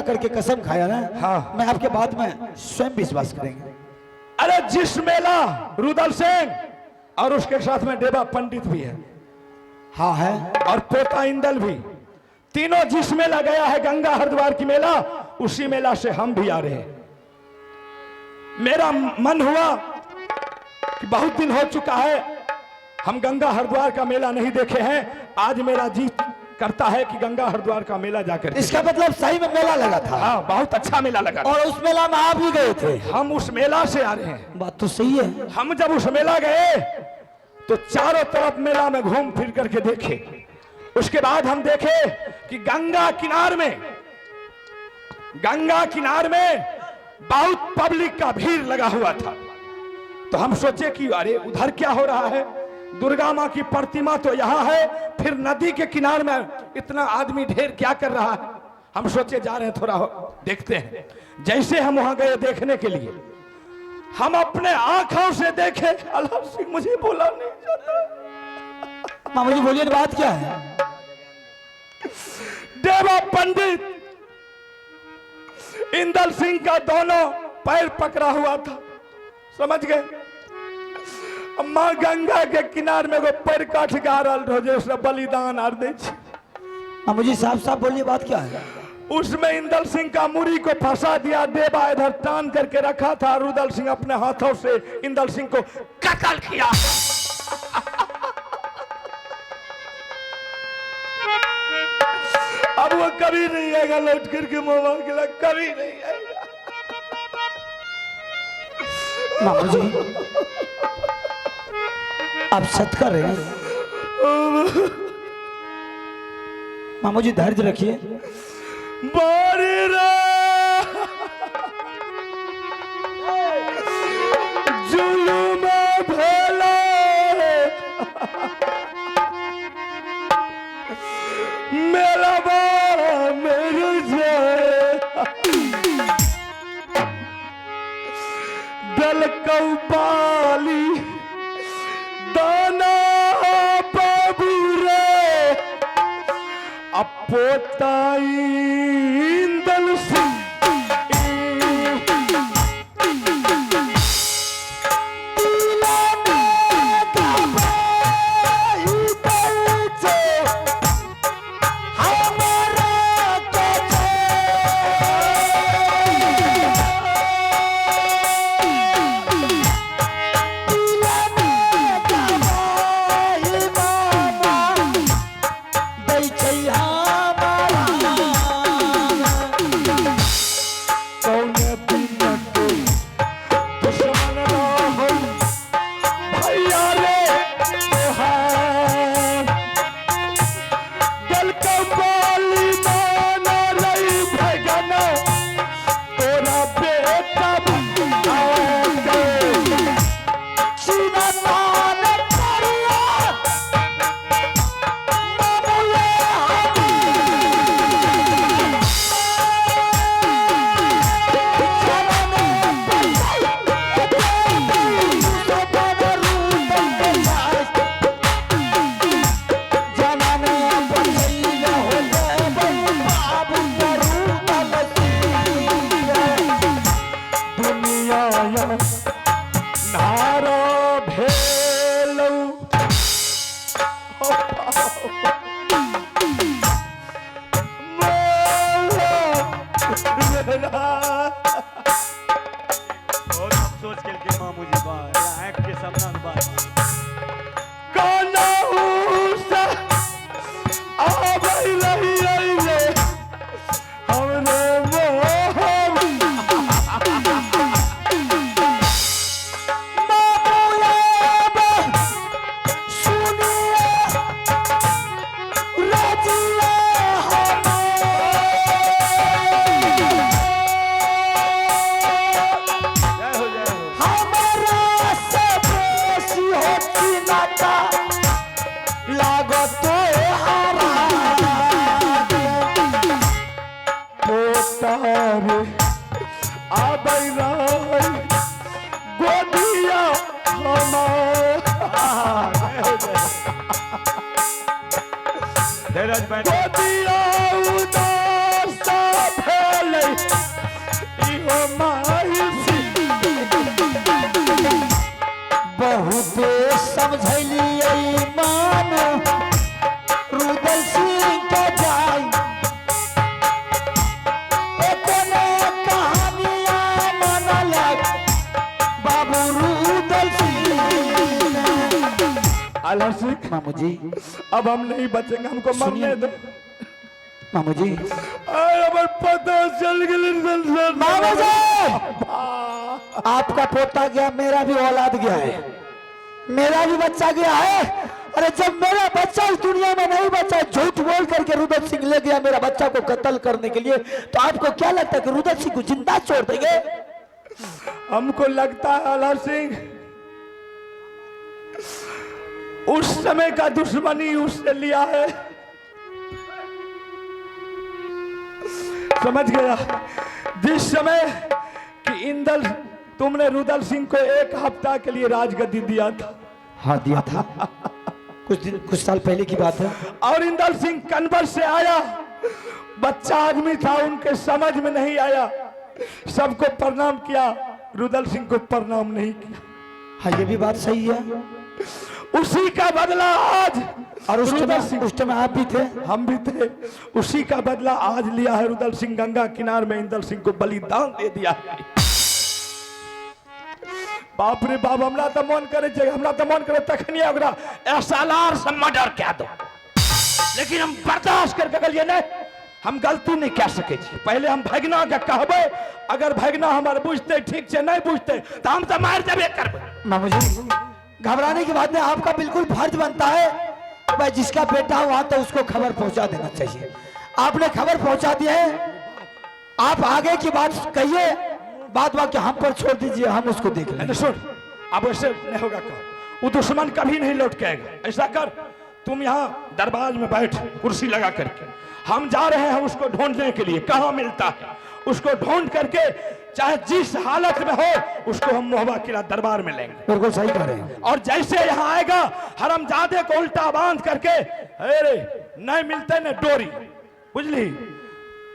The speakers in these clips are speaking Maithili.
आकर के कसम खाया ना। हाँ। मैं आपके बात में स्वयं विश्वास करेंगे। अरे जिस मेला रुदल सिंह और उसके साथ में देवा पंडित भी है। हाँ है। और पोता इंदल भी, तीनों जिस मेला गया है गंगा हरिद्वार की मेला, उसी मेला से हम भी आ रहे हैं। मेरा मन हुआ कि बहुत दिन हो चुका है हम गंगा हरिद्वार का मेला नहीं देखे हैं, आज मेरा जी करता है कि गंगा हरिद्वार का मेला जाकर। इसका मतलब सही में मेला लगा था। हाँ, बहुत अच्छा मेला लगा था। और उस मेला में आप भी गए थे। हम उस मेला से आ रहे हैं। बात तो सही है। हम जब उस मेला गए तो चारों तरफ मेला में घूम फिर करके देखे। उसके बाद हम देखे कि गंगा किनार में बहुत पब्लिक का भीड़ लगा हुआ था। तो हम सोचे कि अरे उधर क्या हो रहा है, दुर्गा माँ की प्रतिमा तो यहाँ है, फिर नदी के किनार में इतना आदमी ढेर क्या कर रहा है। हम सोचे जा रहे हैं थोड़ा देखते हैं। जैसे हम वहां गए देखने के लिए, हम अपने आंखों से देखे, अल्लाह सिंह मुझे बोला नहीं जाता। मामू जी बोलिए, बात क्या है? देवा पंडित इंदल सिंह का दोनों पैर पकड़ा हुआ था, समझ गए। मां गंगा के किनार में एगो पैर काट के आ रहल रहो, उसने बलिदान are they छी। मामू जी साफ साफ बोलिए, बात क्या है? उसमें इंदल सिंह का मुरी को फंसा दिया, देवा इधर टान करके रखा था, रुदल सिंह अपने हाथों से इंदल सिंह को कत्ल किया। अब वो कभी नहीं आएगा लौट करके मामा के लिए, कभी नहीं आएगा। मामू जी आप सत कर रहे हैं। मामू जी धैर्य रखिए। बारी रे जुलुम भेला मेरा मेरे जाए दल कौपाली दाना बाबू रे अपोताई इंदल सिंह। कौन दिन के दुश्मन रहो भैया रे तोहार, दिल के बोली माना रही भगना तोरा बेटा आके। दुनिया नारा भेलौ बहुत अफसोस केलकै मामूजी बा आँख के सामना के बात। कनहु से आबै रही अइले हमरे मोहम। जय हो जय हो। पोतारे आबै रही गोदिया हमार। जय हो जय हो। धीरज बैठ। गोदिया उदास भेलै। माहिसी। बहुते समझलियै मान रुदल सिंह के जाय, एको ने कहानियां मानलक बाबू रुदल सिंह। आला सिंह। मामू जी। अब हम नहीं बचेंगे, हमको मरने दो। मामू जी। अरे हमर पता चल गेल संसार। मामू जी, आपका पोता गया, मेरा भी औलाद गया है, मेरा भी बच्चा गया है। अरे जब मेरा बच्चा इस दुनिया में नहीं बचा, झूठ बोल करके रुदल सिंह ले गया मेरा बच्चा को कत्ल करने के लिए, तो आपको क्या लगता है कि रुदल सिंह को जिंदा छोड़ देंगे? हमको लगता है आला सिंह, उस समय का दुश्मनी उससे लिया है। समझ गया, जिस समय कि इंदल तुमने रुदल सिंह को एक हफ्ता के लिए राजगद्दी दिया था। हाँ, दिया था, कुछ दिन, कुछ साल पहले की बात है। और इंदल सिंह कनवर से आया, बच्चा आदमी था, उनके समझ में नहीं आया, सबको प्रणाम किया, रुदल सिंह को प्रणाम नहीं किया। हाँ, ये भी बात सही है। उसी का बदला आज और उस रुदल समय सिंह, उस समय आप भी थे। हम भी थे। उसी का बदला आज लिया है रुदल सिंह, गंगा किनार में इंदल सिंह को बलिदान दे दिया है। बाप रे बाप, हमरा तो मन करे छै, हमरा तो मन करे तखनी ओकरा एसएलआर से मर्डर कए दो, लेकिन हम बर्दाश्त करके गेलियै, नहीं, हम गलती नहीं कह सकै छी। पहले हम भगना के कहबै, अगर भगना हमर बुझतै ठीक छै, नहीं बुझतै तो हम तो मारि देबे करबै। मामू जी, घबराने की बात नहीं, आपका बिल्कुल फर्ज बनता है कि भाई जिसका बेटा वहां तो उसको खबर पहुंचा देना चाहिए। आपने खबर पहुंचा दी है, आप आगे की बात कहिए, बात बाकी हम पर छोड़ दीजिए, हम उसको देख लेंगे। नहीं, सुन, अब ऐसे नहीं होगा कर, वो दुश्मन कभी नहीं लौट के आएगा। ऐसा कर, तुम यहाँ दरबार में बैठ कुर्सी लगा करके, हम जा रहे हैं उसको ढूंढने के लिए, कहाँ मिलता है उसको ढूंढ करके, चाहे जिस हालत में हो उसको हम मोहबा किला दरबार में लेंगे। बिल्कुल सही कह रहे हैं। और जैसे यहाँ आएगा हरमजादे को उल्टा बांध करके, अरे नहीं मिलते न डोरी, बुझली,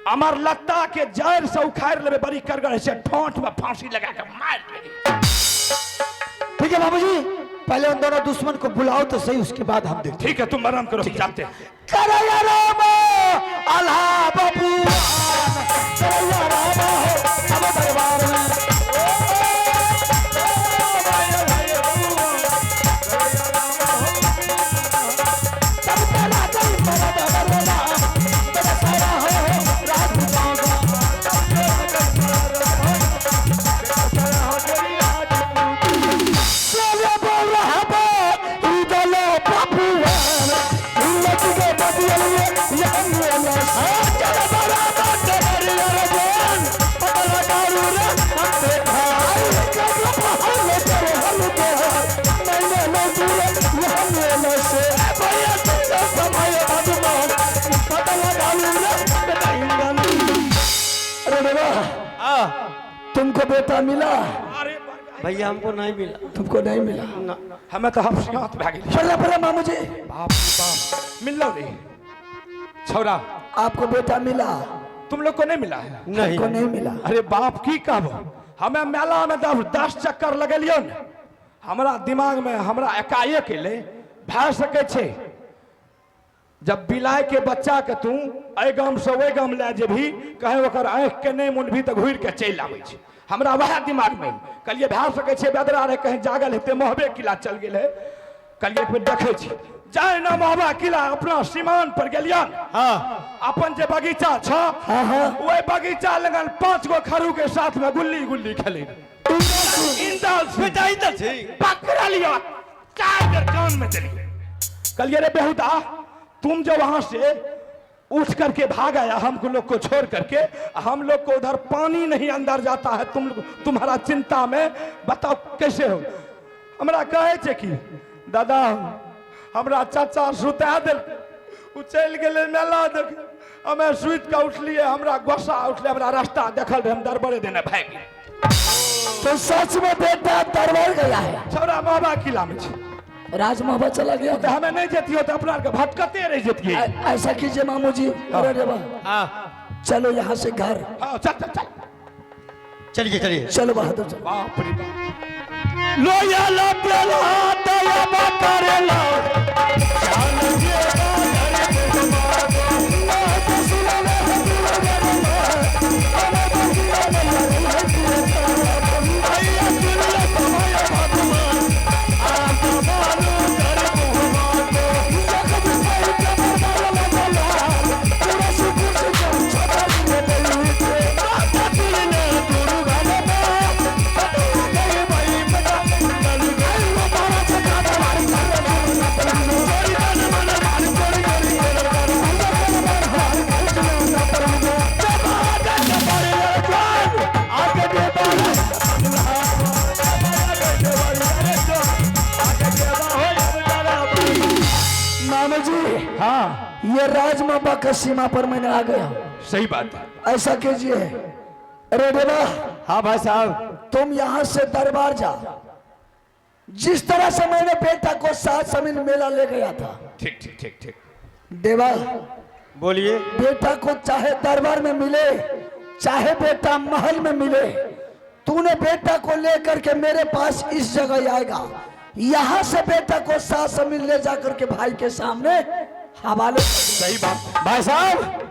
अमर लत्ता के जड़ से उखाड़ लेबे, बड़ी करगर से ठोंठ में फांसी लगा के मार देबे। ठीक है बाबूजी, पहले उन दोनों दुश्मन को बुलाओ तो सही, उसके बाद हम देखते। ठीक है, तुम आराम करो, जाते हैं। करैया राम अल्लाह बाबू, करैया राम हो अब दरबार में। तब तेरा दिल मरद मरदा, तेरा साया हो रात पागा। चले बोल रहा बा, रुदल बाबू, हिम्मत के बदले ये मेला। चल बड़ा बात रे रजन, पता लगा रे हम देखा। कब पहले तेरे हम के मैंने लो दूर ये मेला से। भैया तुझे समय बदमा, पता लगा रे बेटा इंदल। अरे बाबा, तुमको बेटा मिला? अरे भैया, हमको नहीं मिला। तुमको नहीं मिला? हमें तो हफसियात भए गेली। पढ़ा पढ़ा मामू जी। बाप रे बाप, मिललो रे छौरा? आपको बेटा मिला? तुम लोग को नहीं मिला है? नहीं। को नहीं मिला। अरे बाप, की कहबो, हमें मेला में 10 चक्कर लगेलियो ने, हमरा दिमाग में हमरा एकाएक एलै, भए सकै छै जब बिलाय के बच्चा के तू एहि गाम से ओहि गाम लए जेबही, कहीं ओकर आँखि के नहि मुनबही तऽ घुरि के चलि आबै छै। हमरा वएह दिमाग में एलै। कहलियै भए सकै छै बेदरा रहै, कहीं जागल हेतै, मोहबे किला चल गेल है। कहलियै एक बेर देखै छी जाय ना मोहबा किला, अपना सीमान पर गेलियन। अपन जे बगीचा छ, ओहि बगीचा लगन 5 गो खरू के साथ में गुल्ली गुल्ली खेले इंदल सिंह। बेटा इंदल सिंह। पकड़ लियो, 4 बेर कान में देलिए। कहलिए रे बेहुदा, तुम जो वहां से उठ करके भाग आया हम लोग को छोड़ करके, हम लोग को उधर पानी नहीं अंदर जाता है, तुम तुम्हारा चिंता में, बताओ कैसे हो। हमरा कहे छै कि दादा, हमरा चाचा सुता दिल, उ चलि गेलै मेला देख, हमे सुति के उठलिए, हमरा गुस्सा उठले, हमरा रास्ता देखल रहे, हम दरबारे देने भागि गेलियै। तो सच में बेटा दरबार गया है? छौड़ा मोहबा किला में छै। राजमहबा चला गया। तऽ हमे नहि जतियो तऽ अपना आरके भटकते रहि जतियै। ऐसा कीजिए मामू जी, अरे रे वाह, चलो यहाँ से घर। हाँ, चल चल चल। चलिए चलिए। चलो बहादुर, चलो। बाप रे बाप। लोया ला पेला दया बा करेला। मामा जी, हाँ, ये राजमापा का सीमा पर मैंने आ गया। सही बात है। ऐसा कीजिए, अरे देवा। हाँ भाई साहब। तुम यहाँ से दरबार जा। जिस तरह से मैंने बेटा को सात समीन मेला ले गया था। ठीक ठीक ठीक ठीक। देवा, बोलिए। बेटा को चाहे दरबार में मिले, चाहे बेटा महल में मिले, तूने बेटा को लेकर के मेरे पास इस जगह आएगा। यहाँ से बेटा को सात समीन ले जाकर के भाई के सामने हवाले। सही बात। भाई साहब,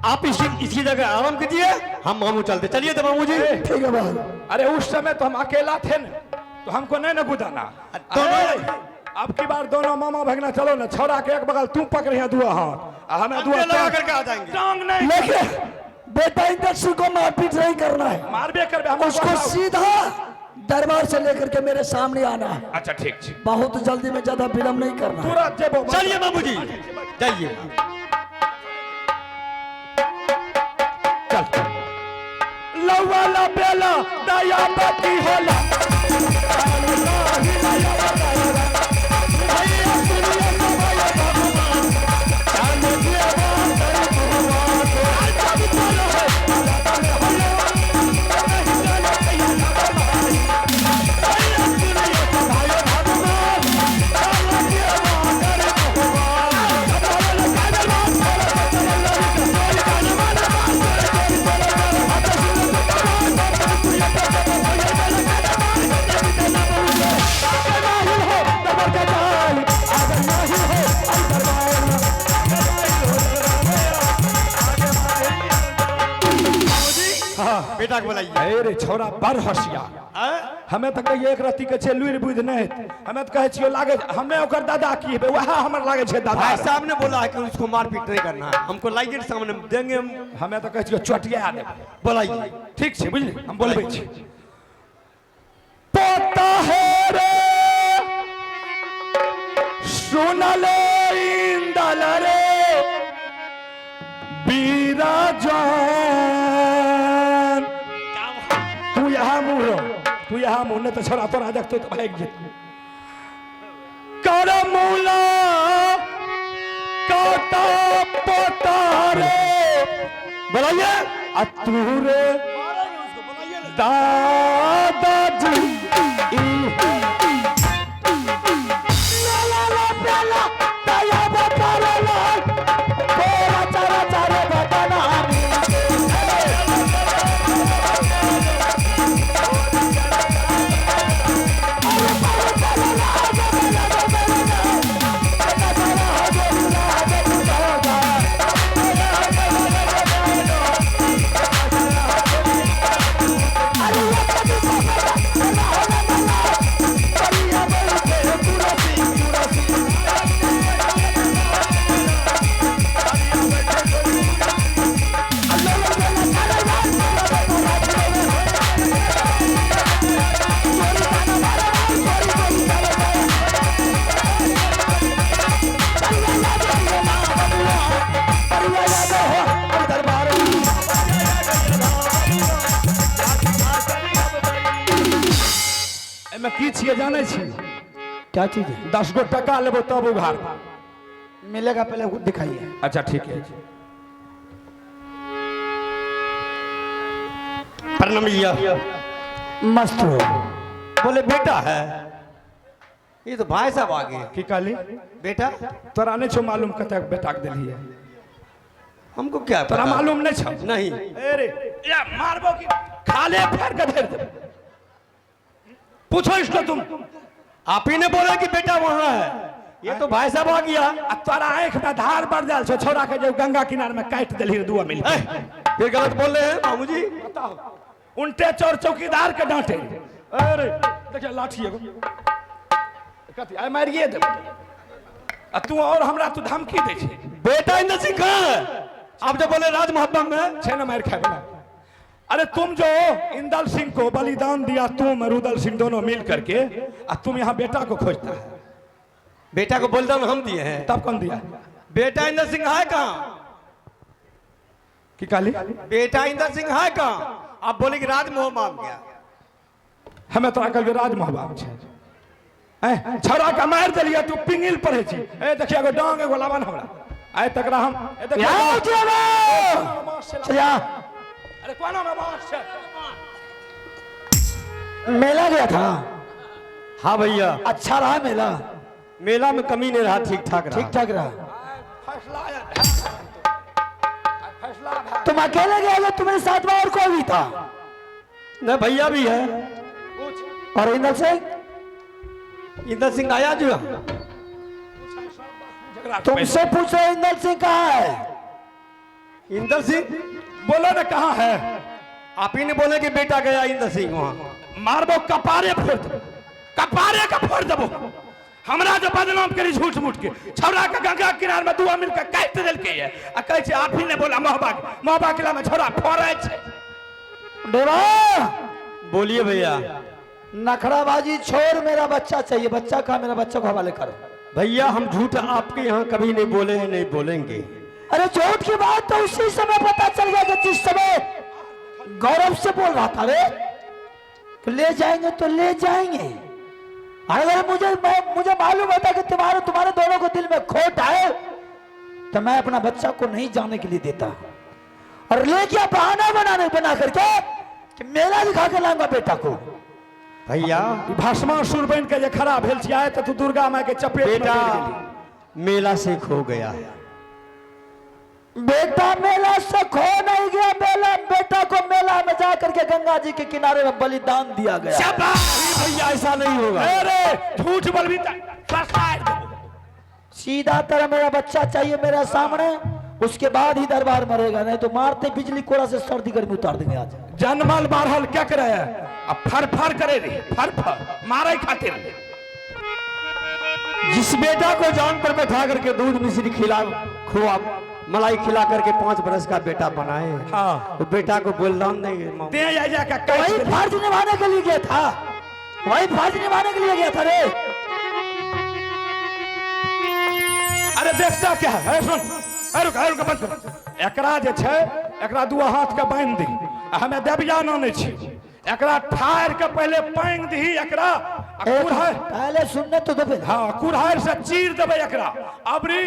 आप इसी इसी जगह आराम कीजिए, हम मामू चलते। चलिए तो मामू जी। ठीक है बहादुर। अरे उस समय तो हम अकेला थे न, तो हमको नहीं न गुदाना। दोनों- अब की बार दोनों मामा भगना चलो ना। छोड़ा के एक बगल तू पकड़ है दुआ हाथ आ हमें दुआ अंधे लगा करके आ जाएंगे। टांग नहीं। लेकिन बेटा इंद्र को मारपीट नहीं करना है। मारबे करबे हम। उसको सीधा दरबार से लेकर के मेरे सामने आना है। अच्छा ठीक छै। बहुत जल्दी में, ज्यादा विलंब नहीं करना है। तुरंत जेबो। चलिए मामू जी, जाइए। चल। लौवा ला बेला दया बाकी होला। बेटा को बुलाइए। अरे छोरा बड़ होशियार। हाँ? हमें तो कहिए एक रत्ती के छै लुरि बुद्धि नहीं हेतै। हमें तो कहै छियो लागे हमें ओकर दादा की हेबै, वएह हमर लागे छै दादा। भाई साहब ने बोला है कि उसको मारपीट नहीं करना है, हमको लाइए सामने देंगे हम। हमें तो कहै छियो चोटिया देबै। बुलाइए। ठीक छै, बुझली, हम बोलबै छी। पोता हे रे सुनले इंदल रे बीराजन। तू यहाँ मुँह रो, तू यहाँ मुँह, नहीं तो छोरा तोरा देखतो तो भागि जेतौ। कर मूला काटा पोता रे बुलाइए। आ तू रे दादाजी। ला ला ला दया बकरला, तोरा चारा चारे बतना। एहिमे की छियै जानै छी? क्या चीज है? 10 गो टका लेबो तब उघार। मिलेगा, पहले वो दिखाइए। अच्छा ठीक है। प्रणाम भैया। मस्त हो। बोले बेटा है ये तो भाई साहब आ गए। की कहली? बेटा। तोरा नहीं छौ मालूम कतेक बेटाके देलियै? हमको क्या तोरा पता? मालूम नहीं छौ? नहीं। अरे या मारबो की। खाले फाड़ के धर दे। पूछो इसको तुम। आप ही ने बोला कि बेटा वहां है, ये तो भाई साहब आ गया। आ तोरा आंख में धार बढ़ जाल छो, छोरा के जो गंगा किनार में काट देली दुआ मिल। ए, फिर गलत बोल रहे हैं मामू जी। बताओ, उनटे चोर चौकीदार के डांटे। अरे देखिए लाठी एगो कथी आइ मारिए देब, आ तू और हमरा तू धमकी दै छै। बेटा इंद्र सिंह कहाँ है? आप जो बोले राज मोहब्बत में छै ना मार खाए वाला। अरे तुम जो इंदल सिंह को बलिदान दिया, तुम और रुदल सिंह दोनों मिल करके, आ तुम यहाँ बेटा को खोजता है। बेटा को बलिदान हम दिए हैं। तब कौन दिया? बेटा इंद्र सिंह है कहाँ? की कहली? बेटा इंद्र सिंह है कहाँ? आप बोले कि राज मोहम्मद गया। हमें तोरा कहलियो राज मोहब्बत छै। छौड़ा के मारि देलियै, तू पिंगिल पढ़ै छी। ए देखिए एगो डांग एगो लाबन हमरा आइ तकरा हम ए देखिए। आओ जेबो। चल। अरे कोना में बांस छै? मेला गया था। हाँ भैया। अच्छा रहा मेला? मेला में कमी नहीं रहा, ठीक ठाक रहा। ठीक ठाक रहा। फैसला आया, फैसला भए। तुम अकेले गए या तुम्हारे साथ में और कोई भी था? नहीं, भैया भी है। और इंदल सिंह? इंद्र सिंह आया जो। तुमसे पूछ रहे इंदल सिंह कहाँ है? इंद्र सिंह बोलो ना कहाँ है? आप ही ने बोले कि बेटा गया इंद्र सिंह वहाँ। मारबो कपारे फोड़ देबो, कपारे के फोड़ देबो। हमरा जो बदनाम करी झूठ मूठ के, छौड़ा के गंगा किनार में दुआ मिल के काटि देलकै है, आ कहै छै आप ही ने बोला महोबा के, महोबा किला में छौड़ा फोड़ै छै। देवा। बोलिए भैया। नखराबाजी छोड़, मेरा बच्चा चाहिए। बच्चा कहाँ? मेरा बच्चा को हवाले करो। भैया हम झूठ आपके यहाँ कभी नहीं बोले हैं, नहीं बोलेंगे। अरे झूठ की बात तो उसी समय पता चल गया कि जिस समय गौरव से बोल रहा था रे, तो ले जाएंगे तो ले जाएंगे। अगर मुझे मालूम होता कि तुम्हारे तुम्हारे दोनों को दिल में खोट है, तो मैं अपना बच्चा को नहीं जाने के लिए देता। और ले गया बहाना बनाने बना करके कि मेला दिखा के लाऊंगा बेटा को। भैया भस्मासुर बन के जे खड़ा भेल छी आए, तऽ तू दुर्गा माय के चपेट में बेटा पड़ि गेली। मेला से खो गया है। बेटा मेला से खो नहीं गया, मेला बेटा को मेला में जा करके गंगा जी के किनारे में बलिदान दिया गया। शाबाश! नहीं भैया ऐसा नहीं होगा। अरे झूठ बोलबी तऽ फसाय देबो। सीधा तरह मेरा बच्चा चाहिए मेरा सामने, उसके बाद ही दरबार मरेगा, नहीं तो मारते बिजली कोड़ा से सर्दी गर्मी उतार देंगे आज। जनमल बाढ़ल क्या करे आ फर फर करे रे, फर फर मारे खातिर। जिस बेटा को जान पर बैठा करके दूध मिश्री खिला खुआ मलाई खिला करके 5 बरस का बेटा बनाए, हाँ। वो बेटा को बलिदान देंगे मामू। दे जा जा के काटि वही देली। फर्ज निभाने के लिए गया था, वही फर्ज निभाने के लिए गया था रे। अरे देखता क्या है? ए सुन, ए रुक, ए रुक, बंद कर। एकरा जे छै एकरा दू हाथ के बांधि दी, आ हमे देविया नानै छी, एकरा ठाड़ के पहले पांग दही एकरा, आ कुल्हाड़ पहले सुनने तो दो पहले। हाँ, कुल्हाड़ से चीर देबै एकरा। अबरी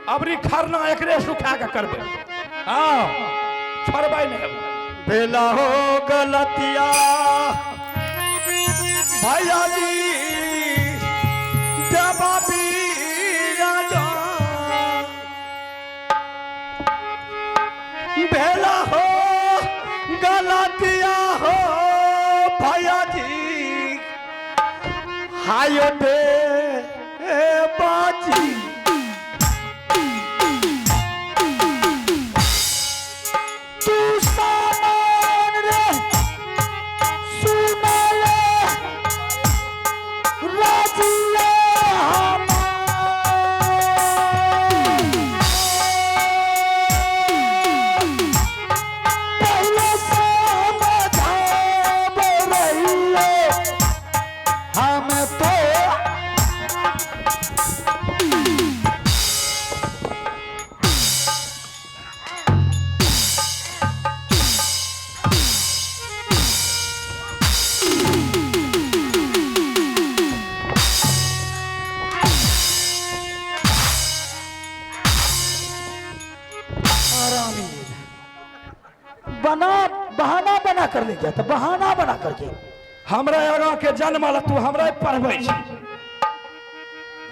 अबरी खरना एकरे सुखा के करबै। हाँ, छोड़बै नहीं। बेला हो गलतिया भैया जी देवा राजा, भेला हो गलतिया हो भैया जी, हाय दे बाजी। तू सामान रे सुना ले राजिया हमार। पहले समझाब रहिए हम तो आरामी बना बहाना बना कर ले गया था, बहाना बना करके। हमरा आगाँ के जन्मल तू हमरा पढ़बै छी।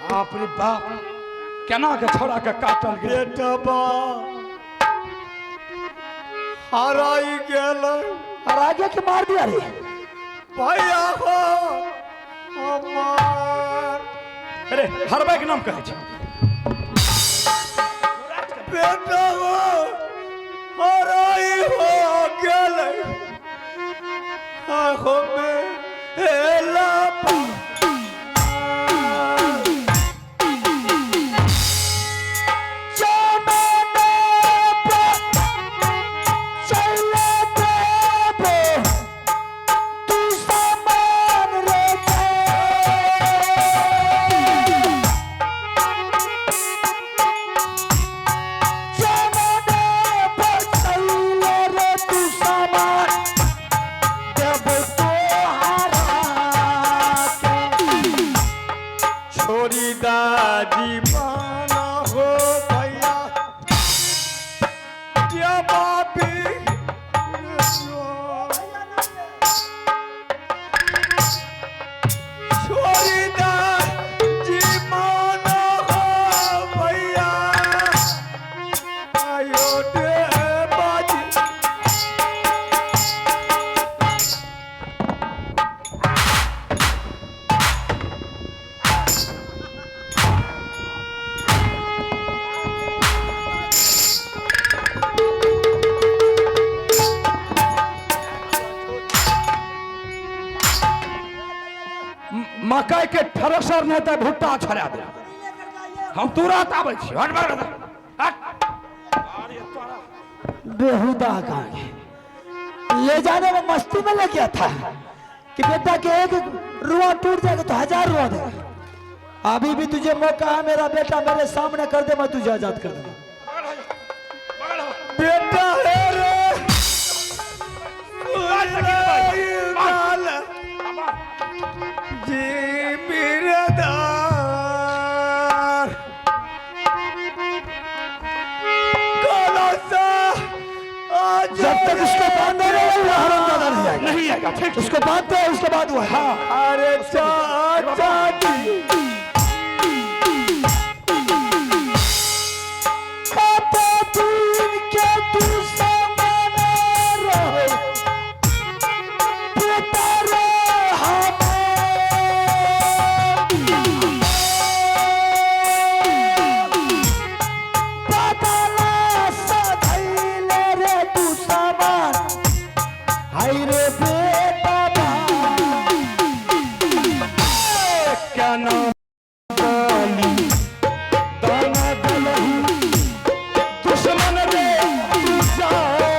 बाप रे बाप, केना के छोड़ा के काटल गेल। बेटबा हराई गेल। और आगे के मार दिया रे। भैया हो हमार। अरे हरबै के नाम कहै छै। बेटा हो हराई हो गेल आँखों में एला। छोरी दादी माना हो भैया क्या बापी छोरी दादी माना हो भैया आयो दे बाजी। मकई के थ्रेसर नहीं तऽ भुट्टा छड़ा दे। हम तुरंत आबै छी। हट हट, हट। बेहुदा कहाँ गए? ले जाने में मस्ती में ले गया था कि बेटा के एक रुआ टूट जाएगा तो 1000 रुआ देगा। अभी भी तुझे मौका है मेरा बेटा मेरे सामने कर दे, मैं तुझे आजाद कर दूंगा। बेटा है रे लाल जी बिरदार काला सा आज। जब तक उसको बांधे नहीं वो हरामजादा नहीं आएगा। नहीं आएगा, ठीक। उसको बांधते हैं उसके बाद वो हाँ। अरे चाचा जी दिन के तू समान रहो बेटा रे हमार। बदला सधैले रे तू समान हाय रे बेटा बा। क्या नाम बोली दाना दलही दुश्मन रे तू जाओ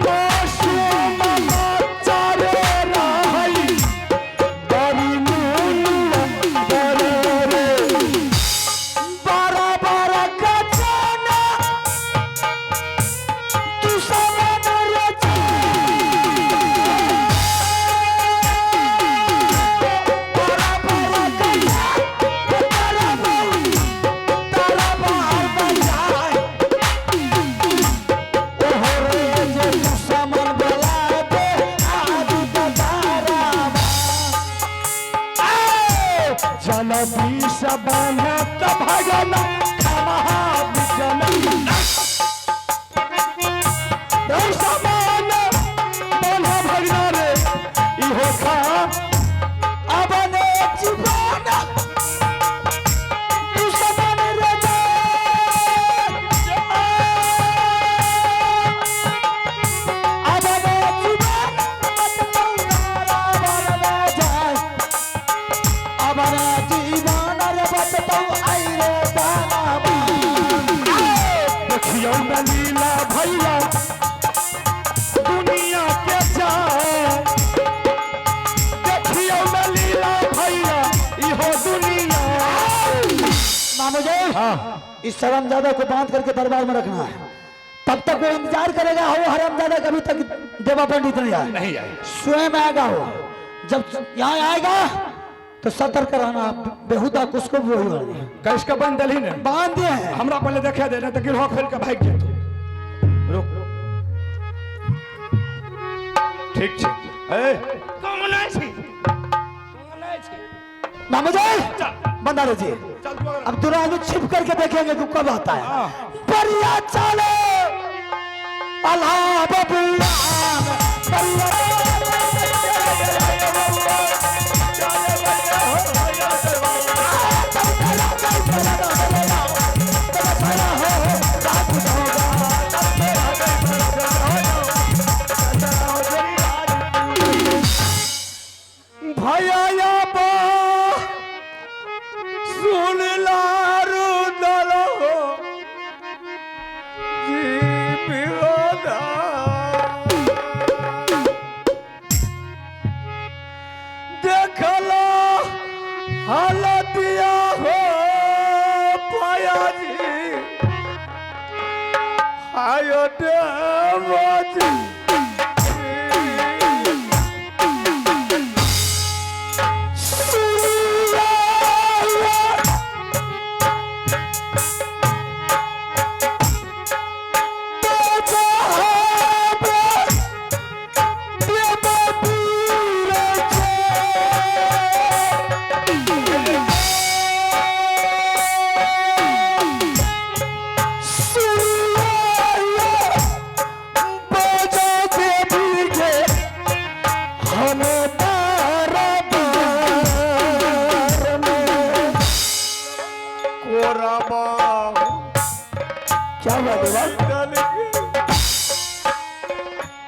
मासूम बच्चा रे रहई बड़ी मुनिया बड़े रे। बारह बारह कचाना तू समान रे। बारह बारह कचाना तारा बार तारा बार बजाए ओहो रे जे तू समान बोला दे आज तारा जल विष बनत भगन खमहा विजन समान बन भगना रे इहो खा अबने जीवन तू समान रे। अबने जीवन जाए अबने जीवन रे बतौ आई रे दाना। देखियौ न लीला भैया दुनिया के जाए। देखियौ न लीला भैया इहो दुनिया। मामू जी, इस हरामजादा को बांध करके दरबार में रखना है, तब तक वो इंतजार करेगा। वो हरामजादा कभी तक देवा पंडित नहीं आए। नहीं आए। स्वयं आएगा वो। जब यहाँ आएगा तो सतर्क रहना, बेहुदा कुछ को भी वही वाली है। कैस के बंद देलही ने? बांध दिए हैं। हमरा पहले देखे दे, नहीं तो गिरहो खोल के भागि जेतौ। रुक, ठीक छै। ए कौन छी, कौन छी? मामू जी चल। बंदा दीजिए। चल तू अगर- अब दोनों आदमी छिप करके देखेंगे कि कब आता है। हाँ। परिया चले अल्लाह बबुआ परिया। भैया बा सुन लारू दलो जी बिहोदा। देखला हालतिया हो पाया जी हायो देवा जी। कोराबा क्या हुआ देवा? दल के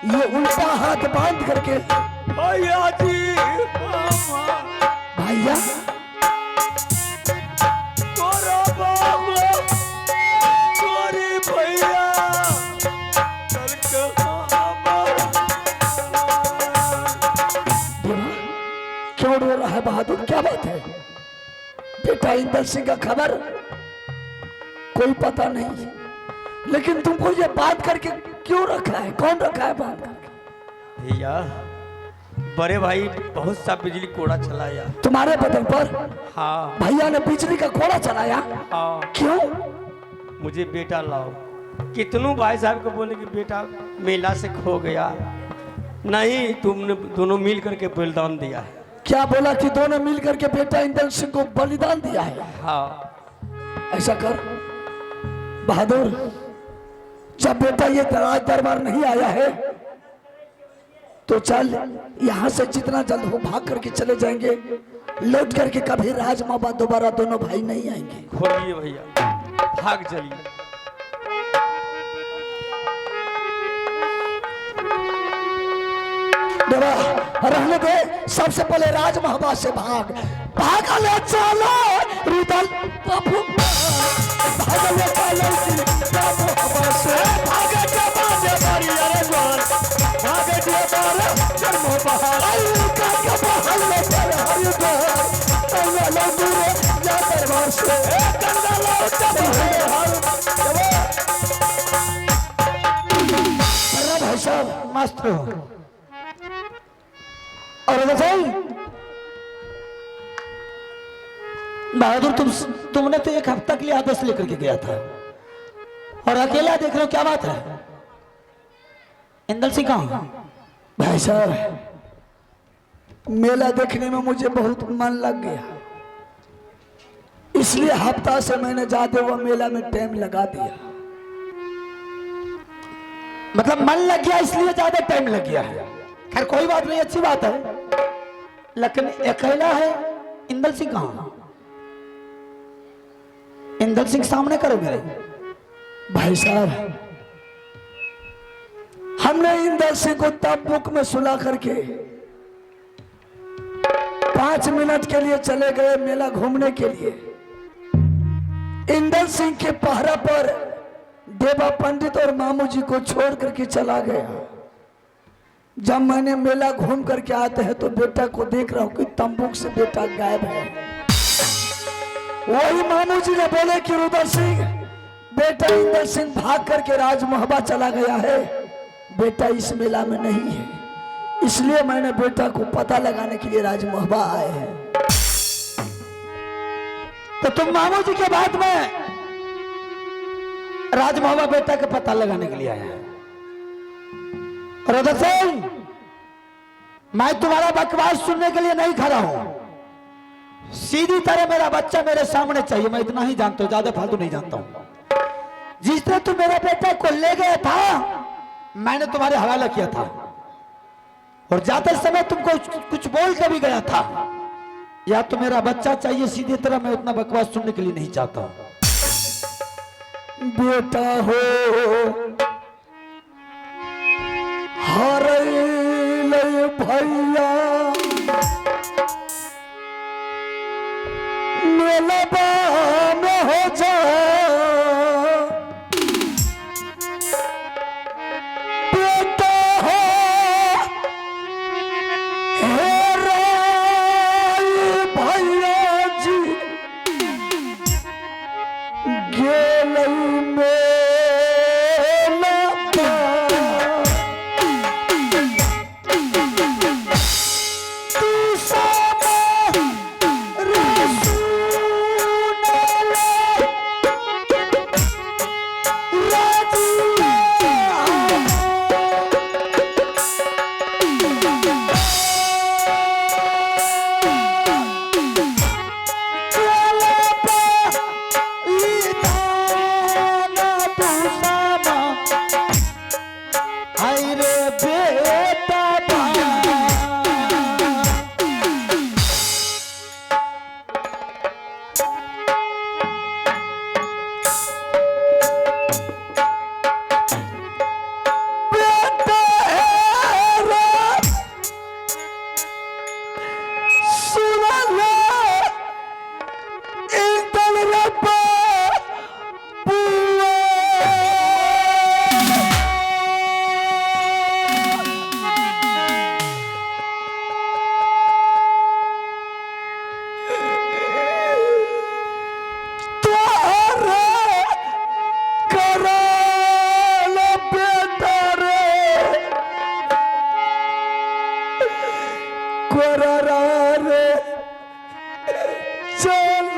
ये उल्टा हाथ बांध करके भैया जी भैया कोराबा कोरी भैया दल के देवा क्यों रो रहा है बहादुर? क्या बात है बेटा? इंदर सिंह का खबर कोई पता नहीं, लेकिन तुमको ये बात करके क्यों रखा है? कौन रखा है बात करके? भैया बड़े भाई बहुत सा बिजली कोड़ा चलाया। तुम्हारे बदन पर? हाँ। भैया ने बिजली का कोड़ा चलाया? हाँ। क्यों? मुझे बेटा लाओ। कितनों भाई साहब को बोले कि बेटा मेला से खो गया, नहीं तुमने दोनों मिल करके बलिदान दिया है। क्या बोला कि दोनों मिल करके बेटा इंदर सिंह को बलिदान दिया है? हाँ। ऐसा कर बहादुर, जब बेटा ये राज दरबार नहीं आया है तो चल यहाँ से जितना जल्द हो भाग करके चले जाएंगे, लौट करके कभी राजमहबा दोबारा दोनों भाई नहीं आएंगे। खोलिए भैया, भाग चलिए। देवा रहने दे, सबसे पहले राजमहबा से भाग। भागले चलो रुदल बाबू, भागले चलो राजमहबा से। भागे जवान बारी अरे जवान, भागे जवान जन्म बहार। आयु का के बहल पर हरिद्वार, पहले लंदूर या दरबार से। गंगा लौट हर अरे भाई साहब मस्त हो। और बताओ बहादुर, तुमने तो एक हफ्ता के लिए आदेश लेकर के गया था और अकेला देख रहे हो, क्या बात है? इंदल सिंह कहाँ? भाई साहब मेला देखने में मुझे बहुत मन लग गया, इसलिए हफ्ता से मैंने जाते हुए मेला में टाइम लगा दिया। मतलब मन लग गया इसलिए ज्यादा टाइम लग गया है। खैर कोई बात नहीं, अच्छी बात है, लेकिन अकेला है। इंदल सिंह कहाँ? इंदल सिंह सामने करो मेरे। भाई साहब हमने इंदल सिंह को तब बुक में सुला करके 5 मिनट के लिए चले गए मेला घूमने के लिए। इंदल सिंह के पहरा पर देवा पंडित और मामू जी को छोड़ करके चला गया। जब मैंने मेला घूम करके आते हैं तो बेटा को देख रहा हूं कि तंबूक से बेटा गायब है। वही मामू जी ने बोले कि रुदल सिंह बेटा इंदल सिंह भाग करके राजमहबा चला गया है, बेटा इस मेला में नहीं है, इसलिए मैंने बेटा को पता लगाने के लिए राजमहबा आए हैं। तो तुम मामू जी के बाद में राजमहबा बेटा का पता लगाने के लिए आया है। रुदल सिंह मैं तुम्हारा बकवास सुनने के लिए नहीं खड़ा हूं, सीधी तरह मेरा बच्चा मेरे सामने चाहिए। मैं इतना ही जानता हूं, ज्यादा फालतू नहीं जानता हूं। जिस तरह तू मेरा बेटा को ले गया था, मैंने तुम्हारे हवाला किया था और जाते समय तुमको कुछ बोल के भी गया था। या तो मेरा बच्चा चाहिए सीधे तरह, मैं उतना बकवास सुनने के लिए नहीं चाहता हूं। बेटा हो हरैले भैया मेलबा में हो जा बेटा हो हे राय भैया जी गेलै मेला। बेटा बा। बेटा हेरा सुनला इंदल रब्बा बुआ। तोहरे कराल बेटा रे कोरा रे चल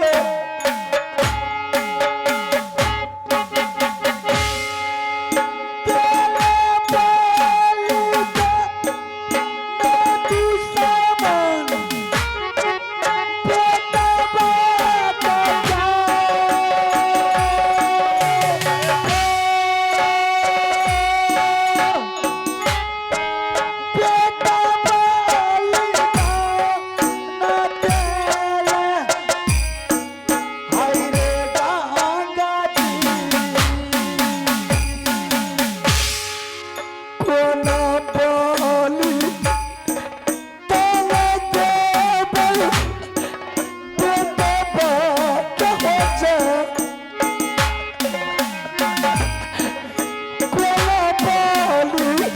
कोना बोली तोले देबल बेटा बात हो जा कोना बोली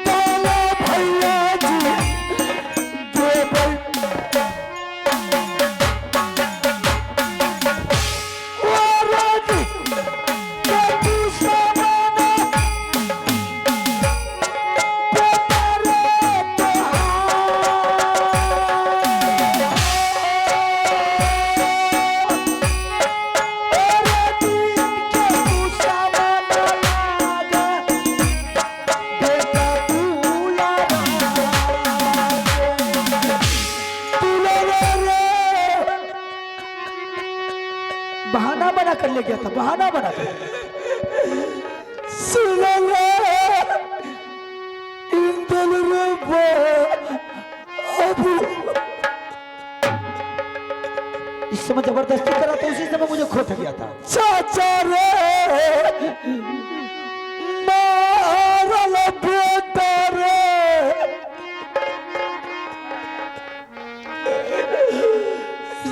तोले भैया जी देबल ओ राजी के तू समाना बहाना बना कर ले गया था, बहाना बना कर। सुनला इंदल रब्बा अबू। इस समय जबरदस्ती करा तो उसी समय मुझे खोट गया था। चाचा रे मारल बेटा रे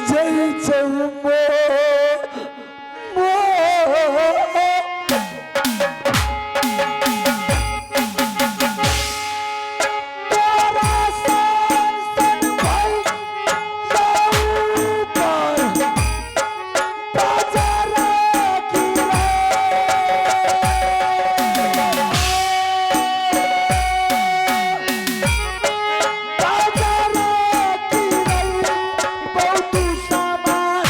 जय जय मो मो। तोरा सन सन भाई ऊपर बाजारा गिरा बाजारा गिरल बहुत सामान।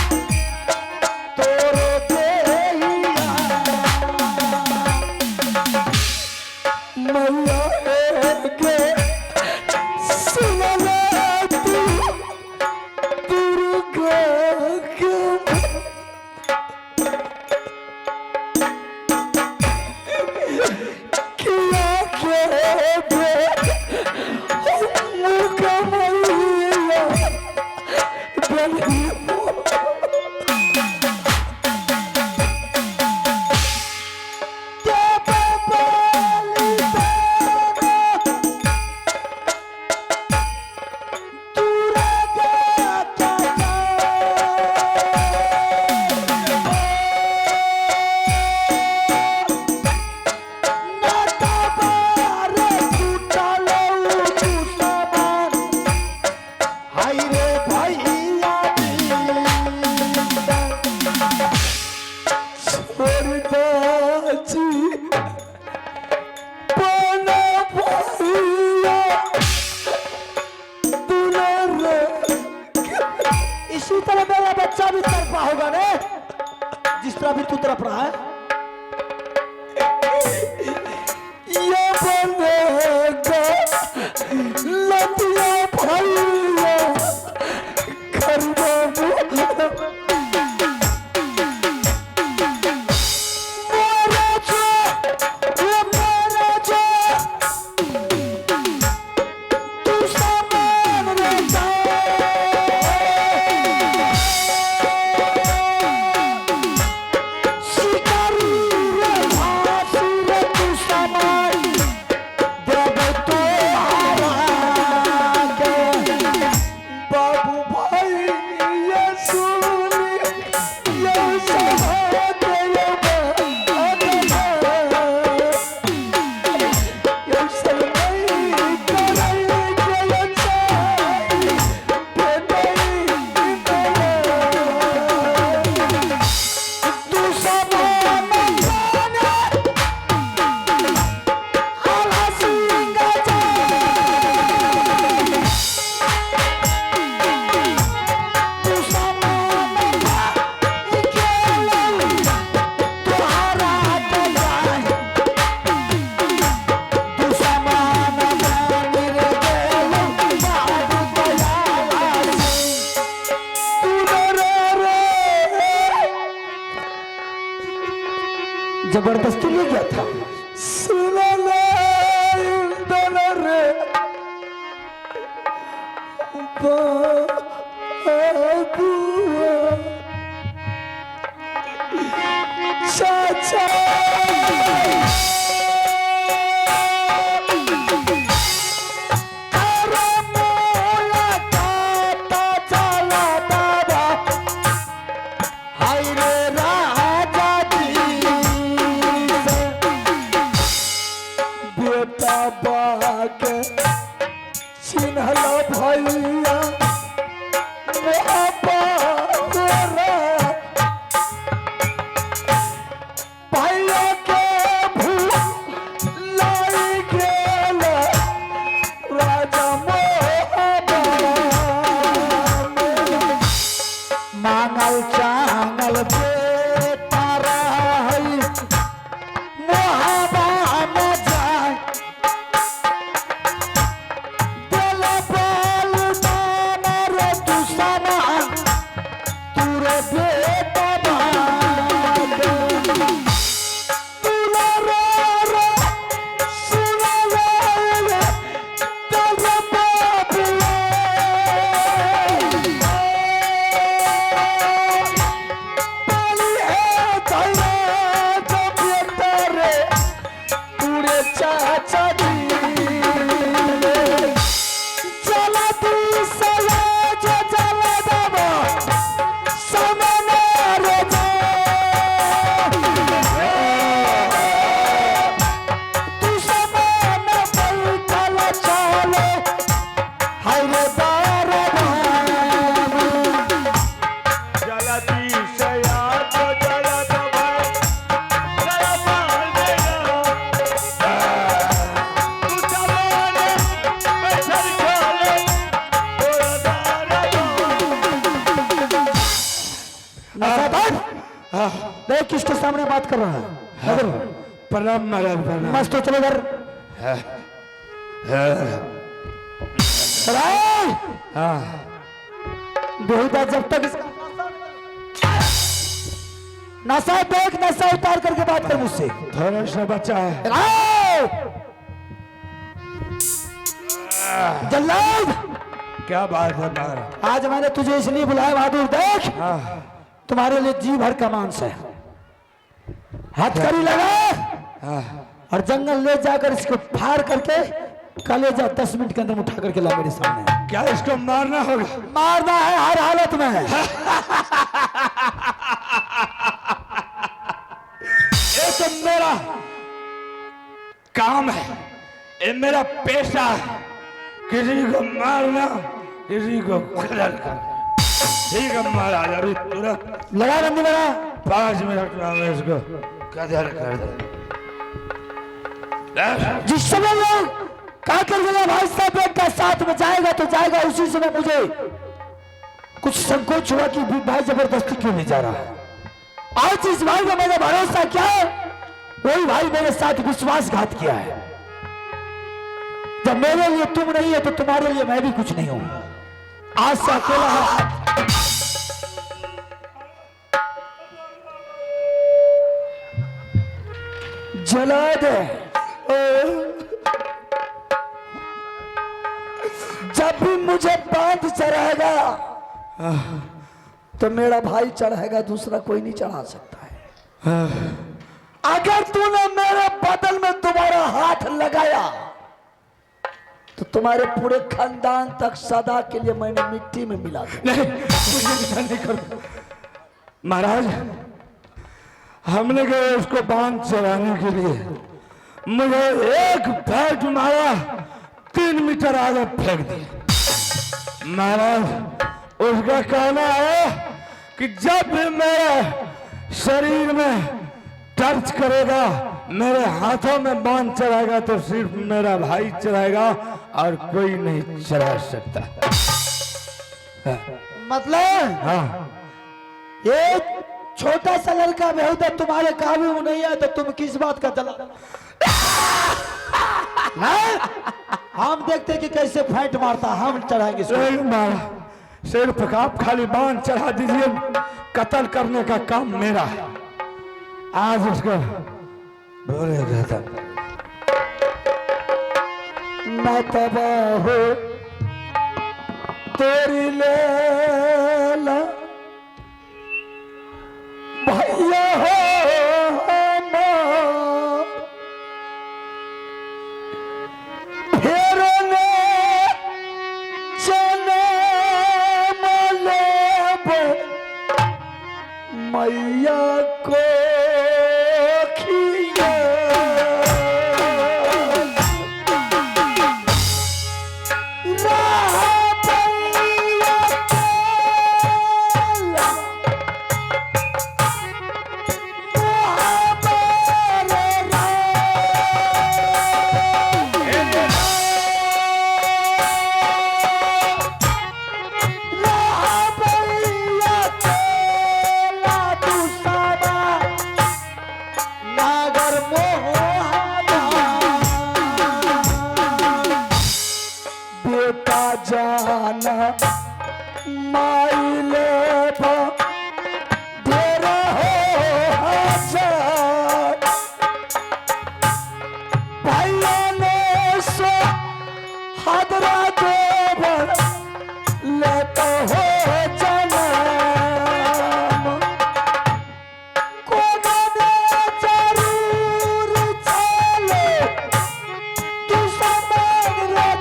इसी तरह मेरा बच्चा भी तड़पा होगा ने, जिस तरह भी तू तड़प रहा है। ये बनेगा लतिया भैया कर बाबू मेरा जो ये मेरा जो तू सामान रे शिकारी रे फांसी रे तू सामान देव तो हरा के बाबू भाई ये सुन ये सहाद ये ये सलमई करई के चाई तू समान जाने आला सिंगा तू समान तुहारा जाए तू समान रे बाबू दयाल तू रे रे जबरदस्ती ले गया था। सुन रे बाबू चाचा अरे मोला काटा चला बाबा हाय रे राजा जी से। बेटा बाके चिन्हल भैया बाबा रे भैया के भूलाई गेल राजा मोहब्बा मांगल चांगल बेटा रही मोहबा में जाए दिल बोल दान रे तू समा तू रे बेटा भाग। सुना रे रे सुना रे रे तेरे बाबुआ पाली है धैया जो बेटा रे पूरे चाचा जी चला तू सला जो चला बाबा समना रे जा तू समान बैठल चले हाय रे बारबान। जलती शया तो जलत भय जलपाल देना तू समान बैठल चले तोरा दार नशा बंद। देख किसके सामने बात कर रहा है। इधर प्रणाम महाराज, प्रणाम। मस्त हो, चलो इधर। बेहुदा जब तक इसका नशा देख, नशा उतार करके बात कर मुझसे। थोड़ा सा बच्चा है। आओ! जल्लाद, क्या बात है महाराज। आज मैंने तुझे इसलिए बुलाया बहादुर, देख तुम्हारे लिए जी भर का मांस है। हथकड़ी लगा और जंगल ले जाकर इसको फाड़ करके कलेजा 10 मिनट के अंदर उठा करके ला मेरे सामने। क्या इसको मारना होगा? मारना है हर हालत में। ये तो मेरा काम है, ये मेरा पेशा है, किसी को मारना, किसी को कत्ल करना। ठीक है महाराज, अभी तुरंत लगा बंदी लगा। 5 मिनट में हम इसको कत्ल कर दे। जिस समय लोग काकर जिला भाई साहब का साथ में जाएगा तो जाएगा, उसी समय मुझे कुछ संकोच हुआ कि भाई जबरदस्ती क्यों ले जा रहा है। आज इस भाई का मैंने भरोसा किया, वही भाई मेरे साथ विश्वासघात किया है। जब मेरे लिए तुम नहीं है तो तुम्हारे लिए मैं भी कुछ नहीं हूं। आज से अकेला है। जला दे। जब भी मुझे बांध चढ़ेगा तो मेरा भाई चढ़ेगा, दूसरा कोई नहीं चढ़ा सकता है। अगर तूने मेरे बदल में दोबारा हाथ लगाया तो तुम्हारे पूरे खानदान तक सदा के लिए मैंने मिट्टी में मिला दिया। नहीं, मुझे ऐसा नहीं करो महाराज। हमने गए उसको बांध चढ़ाने के लिए, मुझे एक बैट मारा, 3 मीटर आगे फेंक दिया। महाराज उसका कहना है कि जब भी मेरे शरीर में टच करेगा, मेरे हाथों में बांध चढ़ाएगा तो सिर्फ मेरा भाई चढ़ाएगा और कोई नहीं चढ़ा सकता। मतलब हाँ, ये छोटा सा लड़का बेहुदा तुम्हारे काबू में नहीं है तो तुम किस बात का जला? हम देखते कि कैसे फाइट मारता, हम चढ़ाएंगे इसको। नहीं महाराज, सिर्फ आप खाली बांध चढ़ा दीजिए, कत्ल करने का काम मेरा है। आज उसको बोलेगा तब। मैं तबाह हो तेरी लेला भैया हो हमार। फेर ने जन्म लेब मैया को खिया। नागर बेटा जाना माई ले ढेर हो हजार। भैया ने सो हादरा देवर लेता हो जन्म। कोनो ने जरूर चले दुश्मन रे।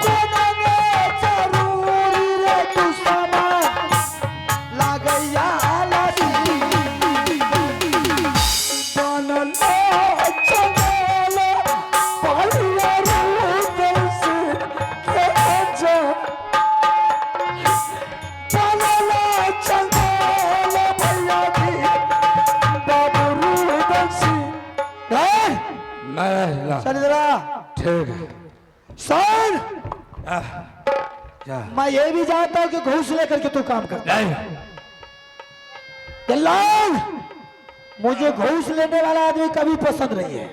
कोनो ने जरूर रे दुश्मन लागैया लाली। बनल चंगल भैया रूदल से के जा। बनल चंगल भैया जी बाबू रूदल से। महाराज ला, चल जरा ठीक है। सर, जा। मैं ये भी जानता हूं कि घूस लेकर के तू काम करता नहीं है। दलाल, मुझे घूस लेने वाला आदमी कभी पसंद नहीं है।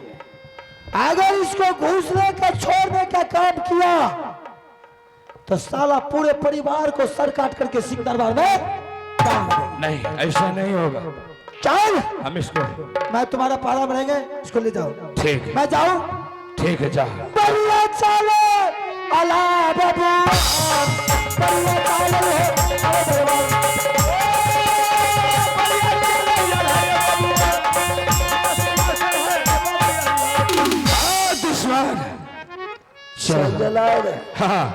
अगर इसको घूस लेकर छोड़ने का काम किया तो साला पूरे परिवार को सर काट करके सिंह दरबार में डाल देंगे। नहीं, ऐसा नहीं होगा। चल, हम इसको मैं तुम्हारा पारा बढ़ेंगे, इसको ले जाओ। ठीक है, मैं जाऊं? ठीक है, जा। बढ़िया चलो अला बाबू, बढ़िया चलो अरे दरबार। दुश्मन चल। जलाए गए। हाँ,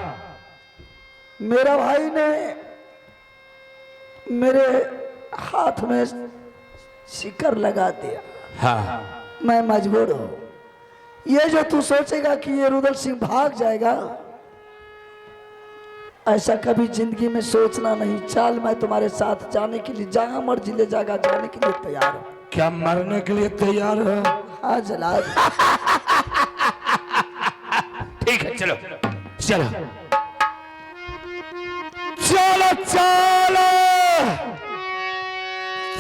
मेरा भाई ने मेरे हाथ में शिकर लगा दिया। हाँ, मैं मजबूर हूं। ये जो तू सोचेगा कि ये रुदल सिंह भाग जाएगा, ऐसा कभी जिंदगी में सोचना नहीं। चल, मैं तुम्हारे साथ जाने के लिए जहां मर्जी ले जाएगा जाने के लिए तैयार हूं। क्या मरने के लिए तैयार हो? हाँ जला दे। ठीक। चलो चलो चलो चलो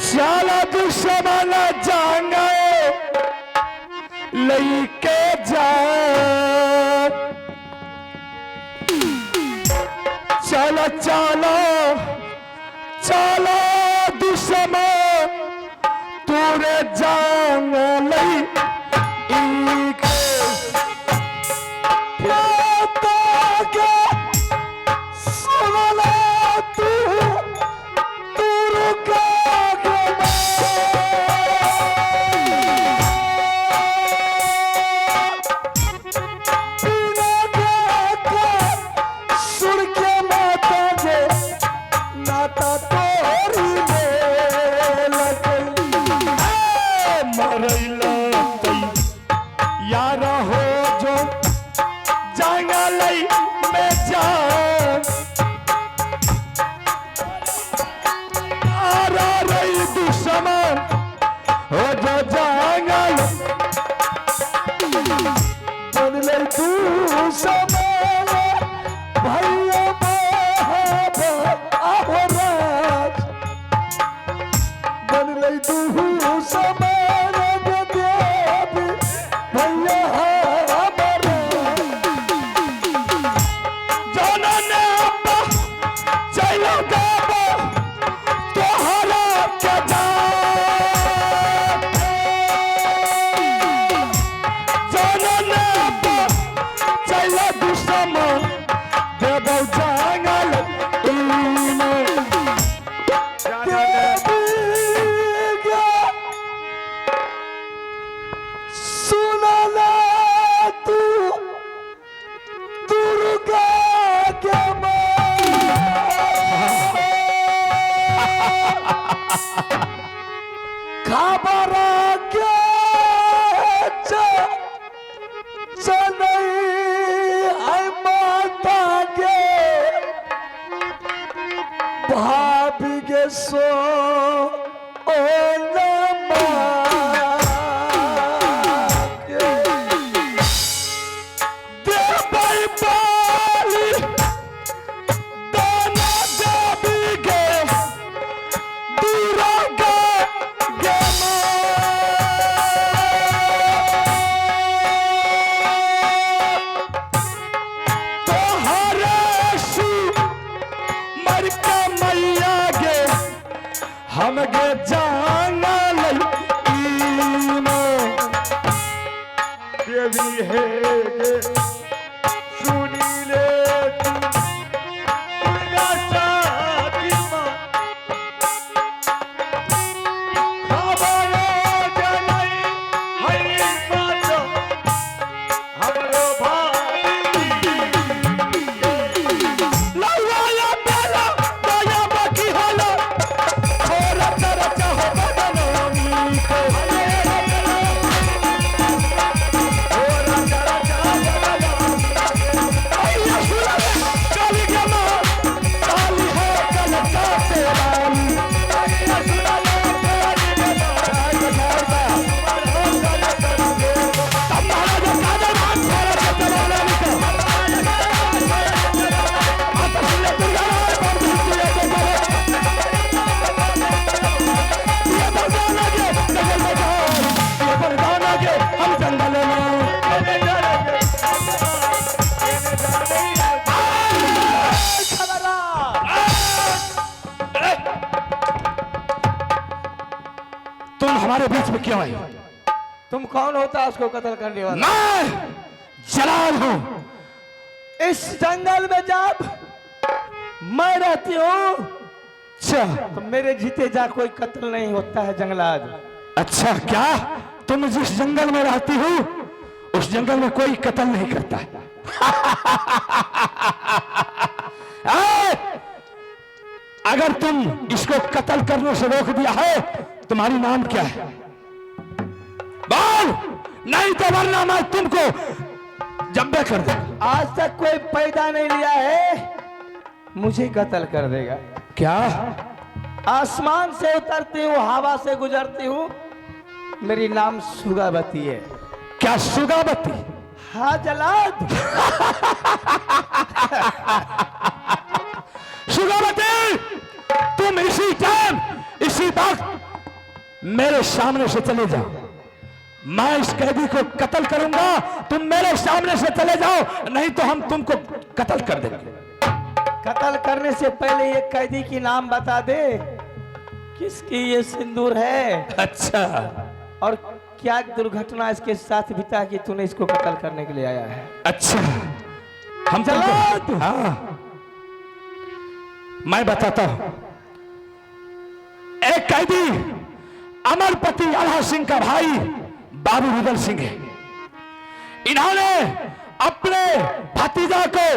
चलो दुश्मन जाएंगे लेके जा। चलो चलो चलो दुश्मन तोरे जांग लई तुम हमारे बीच में क्यों आए? तुम कौन होता है उसको कत्ल करने वाला? मैं जलाल हूं। इस जंगल में जब मैं रहती हूँ अच्छा तो मेरे जीते जा कोई कत्ल नहीं होता है जंगलात। अच्छा, क्या तुम जिस जंगल में रहती हो उस जंगल में कोई कत्ल नहीं करता है? अगर तुम इसको कत्ल करने से रोक दिया है, तुम्हारी नाम क्या है? बोल, नहीं तो वरना मैं तुमको जब्बे कर दूंगा। आज तक कोई पैदा नहीं लिया है मुझे कत्ल कर देगा। क्या? आसमान से उतरती हूँ, हवा से गुजरती हूँ, मेरी नाम सुगावती है। क्या सुगावती? हाँ जलाद। सुगावती, तुम इसी टाइम इसी वक्त मेरे सामने से चले जाओ। मैं इस कैदी को कत्ल करूंगा, तुम मेरे सामने से चले जाओ, नहीं तो हम तुमको कत्ल कर देंगे। कत्ल करने से पहले ये कैदी की नाम बता दे, किसकी ये सिंदूर है। अच्छा। और क्या दुर्घटना इसके साथ बीता कि तूने इसको कत्ल करने के लिए आया है। अच्छा, हम तुमको, हाँ मैं बताता हूं। एक कैदी अमरपति आल्हा सिंह का भाई बाबू रुदल सिंह है। इन्होंने अपने भतीजा को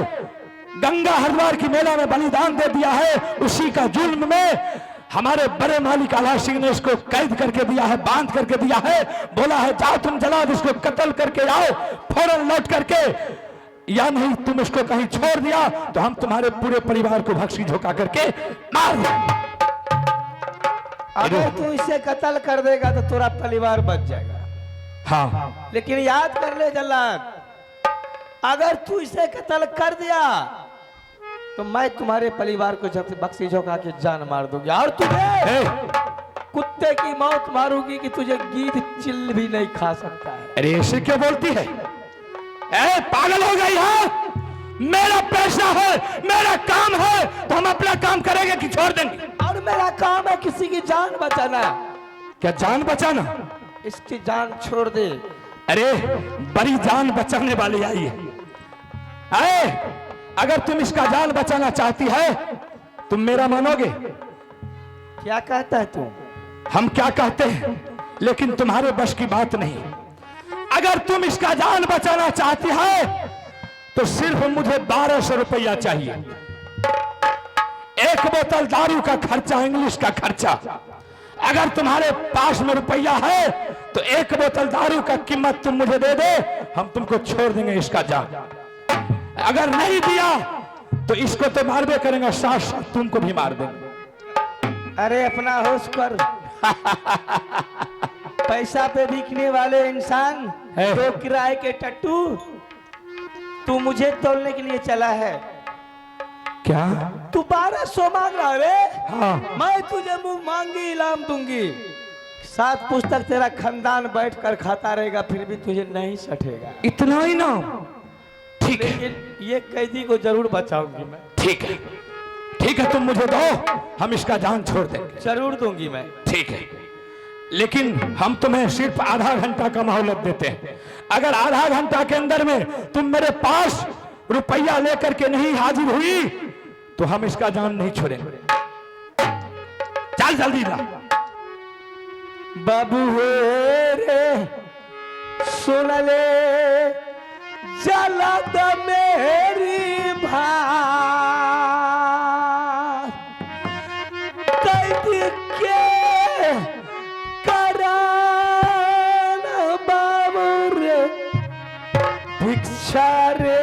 गंगा हरिद्वार की मेला में बलिदान दे दिया है। उसी का जुल्म में हमारे बड़े मालिक आल्हा सिंह ने इसको कैद करके दिया है, बांध करके दिया है। बोला है जाओ तुम जलाद इसको कत्ल करके आओ फौरन लौट करके, या नहीं तुम इसको कहीं छोड़ दिया तो हम तुम्हारे पूरे परिवार को भक्षी झोंका करके मार देंगे। अगर तू इसे कत्ल कर देगा तो तेरा परिवार बच जाएगा। हाँ, लेकिन याद कर ले जल्लाद, अगर तू इसे कत्ल कर दिया तो मैं तुम्हारे परिवार को जब बक्सी झोंका के जान मार दूंगी और तुझे कुत्ते की मौत मारूंगी कि तुझे गीत चिल्ल भी नहीं खा सकता है। अरे ऐसे क्यों बोलती है? ए पागल हो गई है? मेरा पैसा है, मेरा काम है, तो हम अपना काम करेंगे कि छोड़ देंगे? और मेरा काम है किसी की जान बचाना। क्या जान बचाना? इसकी जान छोड़ दे। अरे बड़ी जान बचाने वाली आई है। अरे अगर तुम इसका जान बचाना चाहती है तुम मेरा मानोगे? क्या कहता है तू? हम क्या कहते हैं, लेकिन तुम्हारे बस की बात नहीं। अगर तुम इसका जान बचाना चाहती है तो सिर्फ मुझे 1200 रुपया चाहिए। एक बोतल दारू का खर्चा, इंग्लिश का खर्चा। अगर तुम्हारे पास में रुपया है तो एक बोतल दारू का कीमत तुम मुझे दे दे, हम तुमको छोड़ देंगे इसका जान। अगर नहीं दिया तो इसको तो मारबे करेंगे, साथ साथ तुमको भी मार देंगे। अरे अपना होश कर। पैसा पे बिकने वाले इंसान, दो किराए के टट्टू, तू मुझे तोलने के लिए चला है। क्या तू 1200 मांग रहा है रे? हाँ। मैं तुझे मुंह मांगी इलाम दूंगी। 7 पुस्तक तेरा खानदान बैठ कर खाता रहेगा, फिर भी तुझे नहीं सठेगा। इतना ही ना? ठीक है, लेकिन ये कैदी को जरूर बचाऊंगी मैं। ठीक है, ठीक है, तुम मुझे दो, हम इसका जान छोड़ देंगे। जरूर दूंगी मैं। ठीक है, लेकिन हम तुम्हें सिर्फ आधा घंटा का मोहलत देते हैं। अगर आधा घंटा के अंदर में तुम मेरे पास रुपया लेकर के नहीं हाजिर हुई तो हम इसका जान नहीं छोड़ेंगे। चल जल्दी ला। बाबू रे सुन ले जलद मेरी भात, कैद के करान बाबू रे भिक्षा रे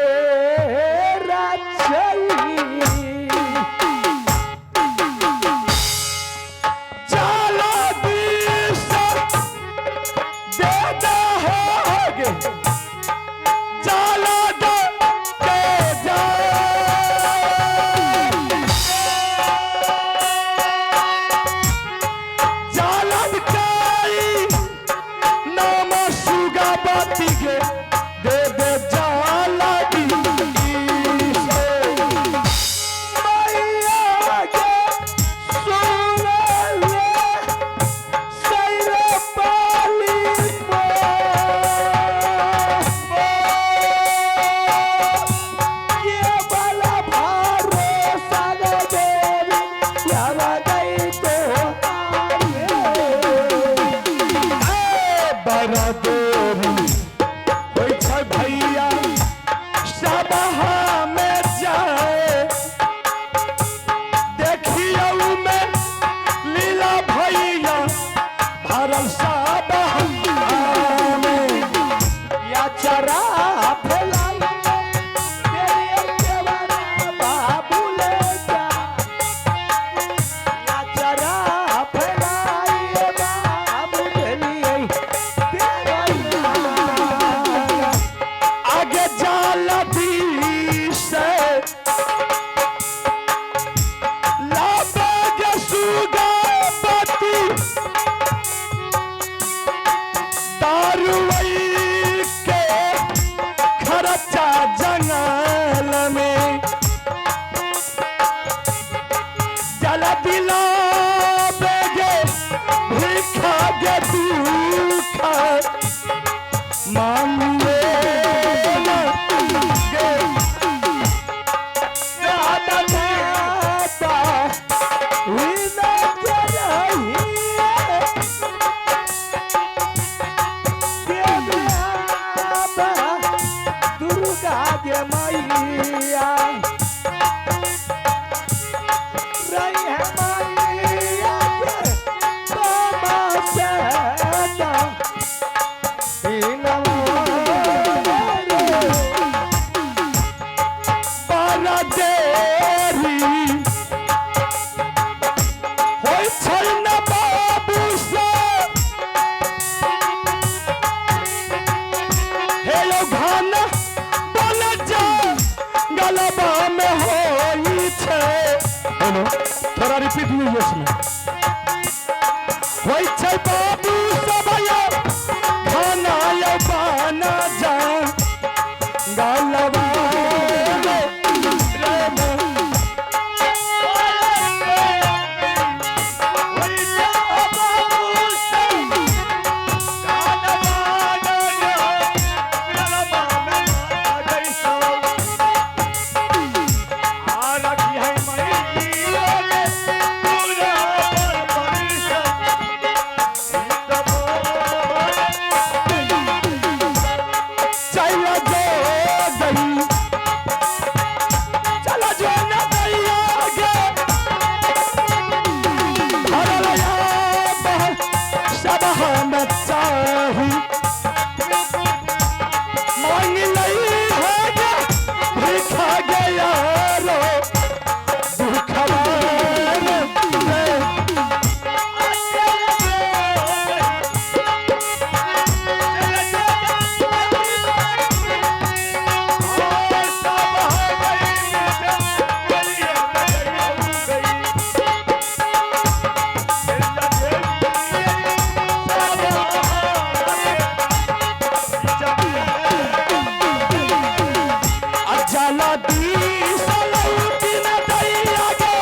गे मैया रही है मैया के बाबा से बड़ा देरी होई छै न बाबू से हे यो घन बोल जा गलबा में होई छै। हेलो, थोड़ा रिपीट लीजिए इसमें। होई छै बाबू सब यो खाना यो बाना जा गलबा में रे। चला जो गई, चला जो न दैया गे, भरल या बह सब हम चाही, मांग लई है गे भीखा गया रो दुखवा रे। अजला दी सलौटी न दैया गे,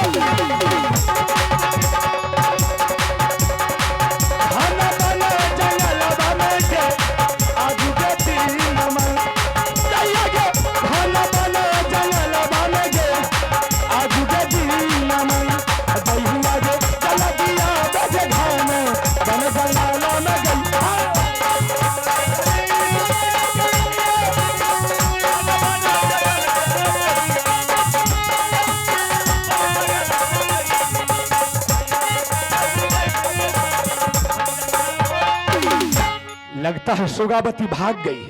धन बन जंगलवा में गे आज के दिनमा दैया गे, धन बन जंगलवा में गे आज के दिनमा दैया गे, चल दिया बज घाम बन जंगलवा में गई। लगता है सुगावती भाग गई।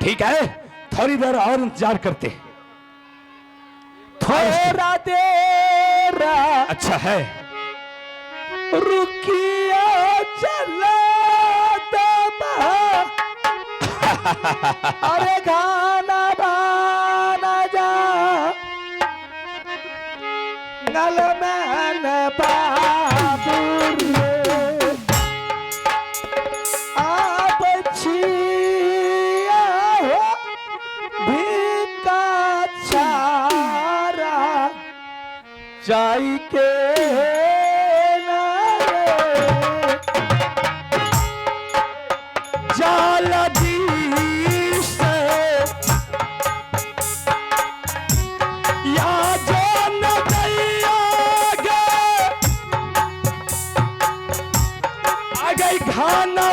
ठीक है, थोड़ी देर और इंतजार करते हैं। थोड़ा देर अच्छा है, रुकिया चला दबा। अरे गाना बाना जा नल मैन बाबू रे आप छिया हो भिका चारा जाई के ना रे। जाला दी से या जो न दैया गे आ गई खाना।